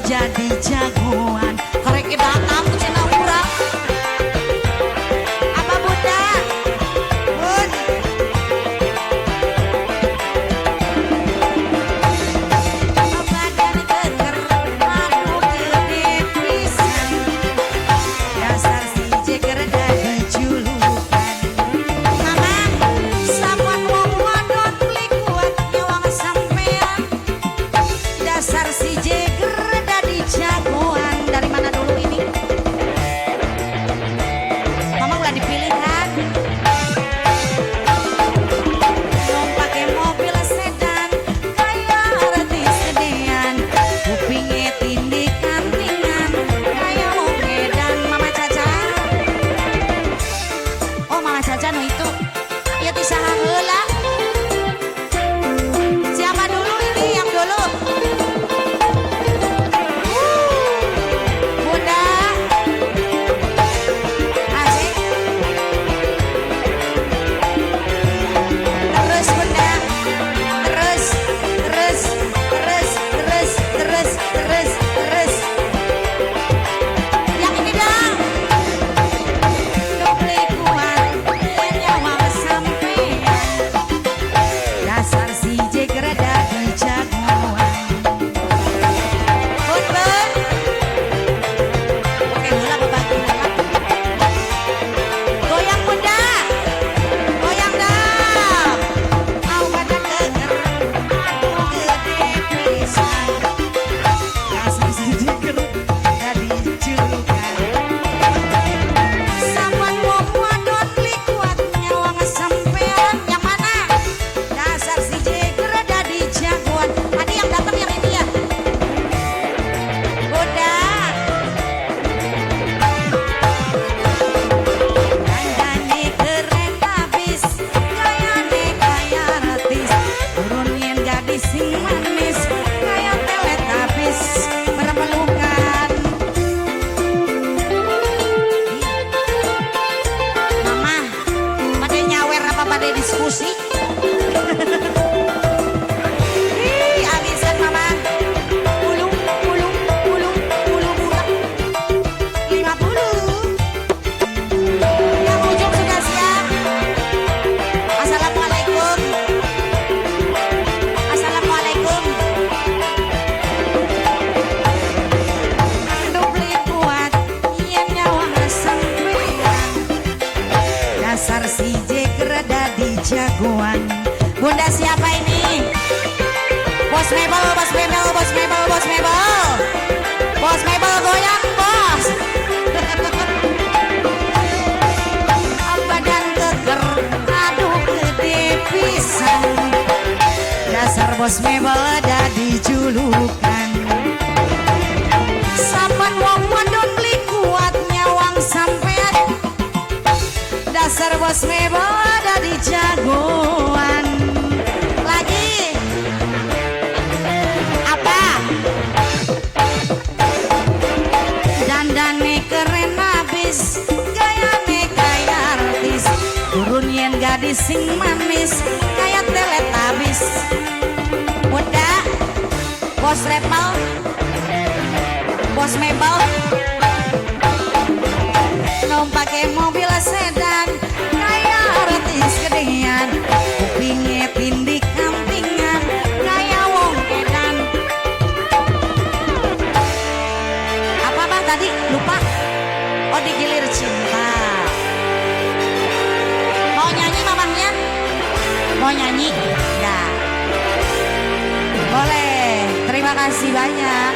Jadi jagoan. Karek datang cenah urang. Apa, Bunda? Bun. Badan keker, aduh gede pisan. Dasar si Jeger dadi julukan. Mama, sapan wong wadon beli kuat nyawang sampean. Dasar si Jeger dadi jagoan. Dari mana dulu ini? Mama udah dipilih kan? Pakai mobil sedan kayak artis gedean, kupinge tindik kantingan kayak wong edan. Mama Caca, oh, Mama Caca nu itu ya, ti saha heula? Siapa dulu ini yang dulu? Bunda. Asik. Terus, Bunda, terus, terus, terus, terus, terus, terus, terus. Yang ini dong. Doble kuat yen nyawang sampean. Dasar si Jeger dadi jagoan. Bun, bun. Oke, heula bebagi heula. Goyang, Bunda. Goyang dong. Au, badan keker, aduh gede pisan. Dasar si Jeger dadi julukan. Sapan wong wadon beli kuat nyawang sampean. Yang mana? Dasar si Jeger dadi jagoan. Tadi yang datang yang ini ya. Bunda. Dandane keren abis, gayane kaya artis. Turun yen gadis sing manis, kaya Teletubbies berpelukan. Ih. Mama, pada nyawer apa pada diskusi? Ih, abisan Mama. Puluh, puluh, puluh, puluh bulat. 50. Yang ujung sudah siap. Assalamualaikum. Assalamualaikum. Beli kuat yen nyawang sampean. Dasar si Jeger dadi jagoan. Bunda siapa ini? Bos Mebel, Bos Mebel, Bos Mebel, Bos Mebel. Bos Mebel goyang, Bos. Badan keker, aduh gede pisan. Dasar Bos Mebel dadi julukan. Sapan wong wadon beli kuat nyawang sampean. Dasar Bos Mebel dadi jagoan. Lagi. Apa? Dandane keren abis, gayane kaya artis. Turun yen gadis sing manis, kayak Teletubbies. Bunda, Bos Repel, Bos Mebel, numpake mobil sedan, kayak artis gedean, kupinge tindik kampingan, kayak wong edan. Apa bang tadi? Lupa. Oh, Digilir Cinta. Mau nyanyi mamahnya? Mau nyanyi? Enggak. Boleh. Terima kasih banyak.